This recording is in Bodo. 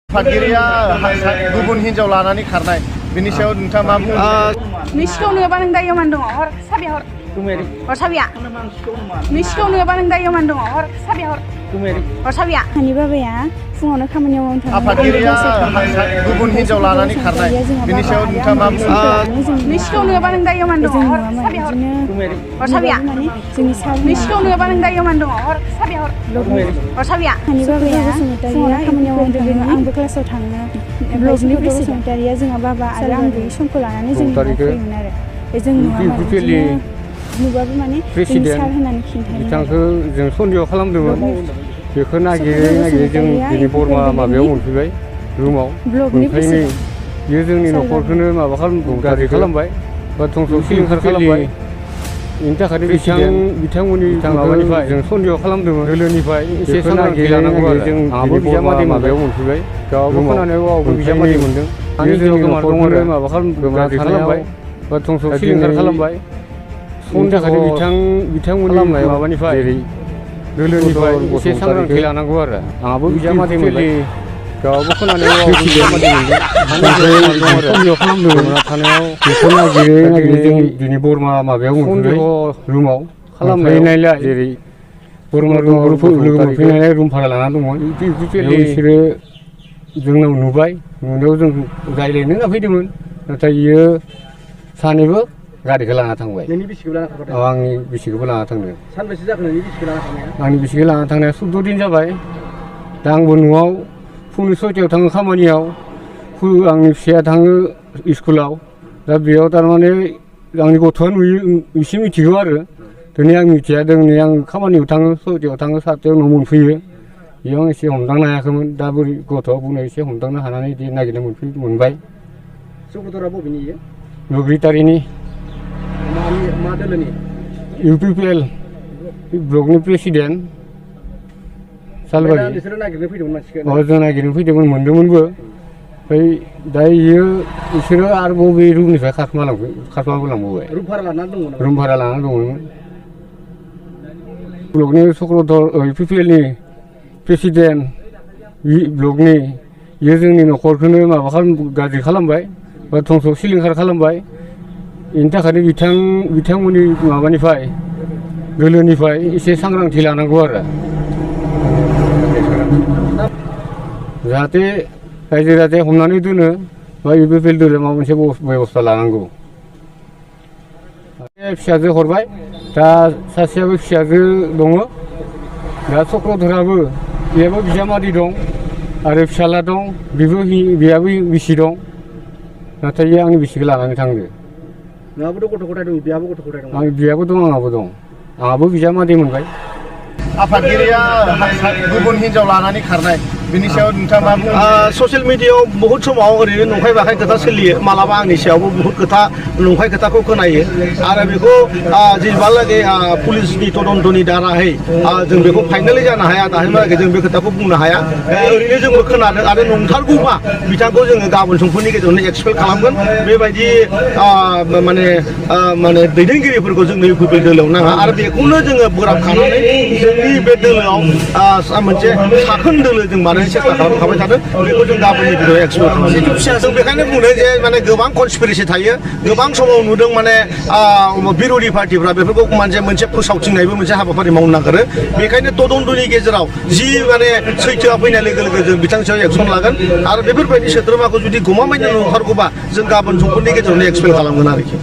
आफादगिरिया गुबुन हिन्जाव लानानै खारनाय बिनि सायाव नोंथाङा मा बुङो? मिसिखौ नोङाबा नों दायो मान दङ हर साबिया हर हर साबिया मिसिखौ नोङाबा नों दायो मान दङ हर साबिया हर साबिया आंनि बाबाया फुङावनो खामानियाव मावनो थाङो। आफादगिरिया गुबुन हिन्जाव लानानै खारनाय बिनि सायाव नोंथाङा मा बुङो? मिसिखौ नोङाबा नों दायो मान दङ हर साबिया हर साबिया जोंनि सार मिसिखौ नोङाबा नों दायो मान दङ हर साबिया हर साबिया आंनि बाबाया फुङावनो खामानियाव मावनो थाङो। आंबो क्लासाव थाङो। ब्लगनि बसुमतारिया जोंहा बाबा आरो आं गैयि समखौ लानानै जों फैयोमोन आरो जों नुबाबो माने जोंनि सार होननानै खिन्थायो। बिथांखौ जों सन्देह खालामदोंमोन। बेखौ नागिरै नागिरै जों दिनै बरमा माबायाव मोनफैबाय रुमाव। ओंखायनो बियो जोंनि न'खरखौनो माबा गाज्रि खालामबाय बा धंस' सिलिंखार खालामबाय। बेनि थाखायनो बिथांमोननि माबानिफ्राय जों सन्देह खालामदोंमोन। दोलोनिफ्राय एसे सांग्रांथि लानांगौ आरो जों आंहाबो बिजामादै माबायाव मोनफैबाय। गावबो खोनानायाव गावबो बिजामादै मोनदों। बियो जोंनि न'खरखौनो माबा गाज्रि खालामबाय बा धंस' सिलिंखार खालामबाय। बेनि थाखायनो बिथांमोननि माबानिफ्राय जेरै दोलोनिफ्राय एसे सांग्रांथि लानांगौ आरो आंहाबो बिजामादै मोनबाय। गावबो खोनानायाव गावबो बिजामादै मोनदों। सन्देह खालामदोंमोन थानायाव बेखौ नागिरै नागिरै जों दिनै बरमा माबायाव मोनफैबाय रुमाव खालामनायलाय जेरै बरमा रुमाव लोगो मोनफैनानै रुम भारा लाना दंमोन। बिसोरो जोंनाव नुबाय नुनायाव जों रायज्लायनो होनना फैदोंमोन। नाथाय बियो सानैबो गारिखौ लाना थांबाय। नोंनि बिसिखौ लाना थांबाय? आंनि बिसिखौबो लाना थांदों। सानबेसे जाखो नोंनि बिसिखौ लाना थांनाया? आंनि बिसिखौ लाना थांनाया 14 दिन जाबाय। दा आंबो न'आव फुंनि 6टायाव थाङो खामानियाव। आंनि फिसाया थाङो स्कुलाव। दा बेयाव थारमाने आंनि गथ'आ नुयो एसे मिथिगौ आरो दिनै आं मिथिया दिनै आं खामानियाव थाङो 6टायाव थाङो 7टायाव न' मोनफैयो। बेयाव आं एसे हमदांनो हायाखैमोन। दा बोरै गथ'आ बुंनाय एसे हमदांनो हानानै बिदि नागिरना मोनबाय। सुबुदरा बबेनि इयो? बगैतारिनि। मा दोलोनि? UPPL ब्लकनि प्रेसिडेन्ट सालबारि। नोंसोरो नागिरनो फैदोंमोन मानसिखौ? जों नागिरनो फैदोंमोन मोनदोंमोनबो। ओमफ्राय दा बिसोरो आरोबाव बे रुमनिफ्राय खारखोमाबोलांबाय। रुम भारा लानानै दंमोन? रुम भारा लानानै दंमोन। ब्लकनि चक्रधर UPPLनि प्रेसिडेन्ट ब्लकनि बियो जोंनि न'खरखौनो माबा गाज्रि खालामबाय बा धंस' सिलिंखार खालामबाय। बेनि थाखायनो बिथांमोननि माबानिफ्राय दोलोनिफ्राय एसे सांग्रांथि लानांगौ आरो जाहाथे रायजो राजाया हमनानै दोनो बा UPPL दोलो माबा मोनसे बेबस्था लानांगौ। फिसाजो हरबाय। दा सासेयाबो फिसाजो दङ। दा चक्रधराबो बेयाबो बिजामादै दं आरो फिसाला दं। बेयाबो बिसि दं। नाथाय आंनि बिसिखौ लानानै थांदो। नोंहाबोथ' गथ' गथाय दं? बिहाबो गथ' गथाय दं? बिहाबो दं आंहाबो दं। आंहाबो बिजामादै मोनबाय। आफादगिरिया गुबुन हिन्जाव लानानै खारनाय बिनि सायाव नोंथाङा मा बुङो? ससियेल मिडियायाव बहुत समाव ओरैनो नंखाय बाखाय खोथा सोलियो। मालाबा आंनि सायावबो बहुत खोथा नंखाय खोथाखौ खोनायो आरो बेखौ जेसेबांलागै पुलिसनि तदन्तनि दाराहै जों बेखौ फाइनेलि जानो हाया दासिमहालागै जों बे खोथाखौ बुंनो हाया। ओरैनो जोंबो खोनादों आरो नंथारगौबा बिथांखौ जोङो गाबोन समफोरनि गेजेरावनो एक्सपेक्ट खालामगोन। बेबायदि माने दैदेनगिरिफोरखौ जोंनो UPPL दोलोआव नाङा आरो बेखौनो जोङो बोराबखानानै जोंनि बे दोलोआव मोनसे साखोन दोलो जों बानायनो सेस्था खालामखाबाय थादों। बेखौ जों गाबोननि गेजेराव एक्सपेक्ट खालामो। जों बेखायनो बुंदों जे माने गोबां कनस्पिरेसि थायो। गोबां समाव नुदों माने बिर'धि पार्टिफ्रा बेफोरखौ मोनसे फोसावथिंनायबो मोनसे हाबाफारि मावनो नागिरो। बेखायनो तदन्तनि गेजेराव जि माने सैथोआ फैनाय लोगो लोगो जों बिथांनि सायाव एक्सन लागोन आरो बेफोरबायदि सोद्रोमाखौ जुदि गमामायनो नंथारगौबा जों गाबोन समफोरनि गेजेरावनो एक्सपेक्ट खालामगोन आरोखि।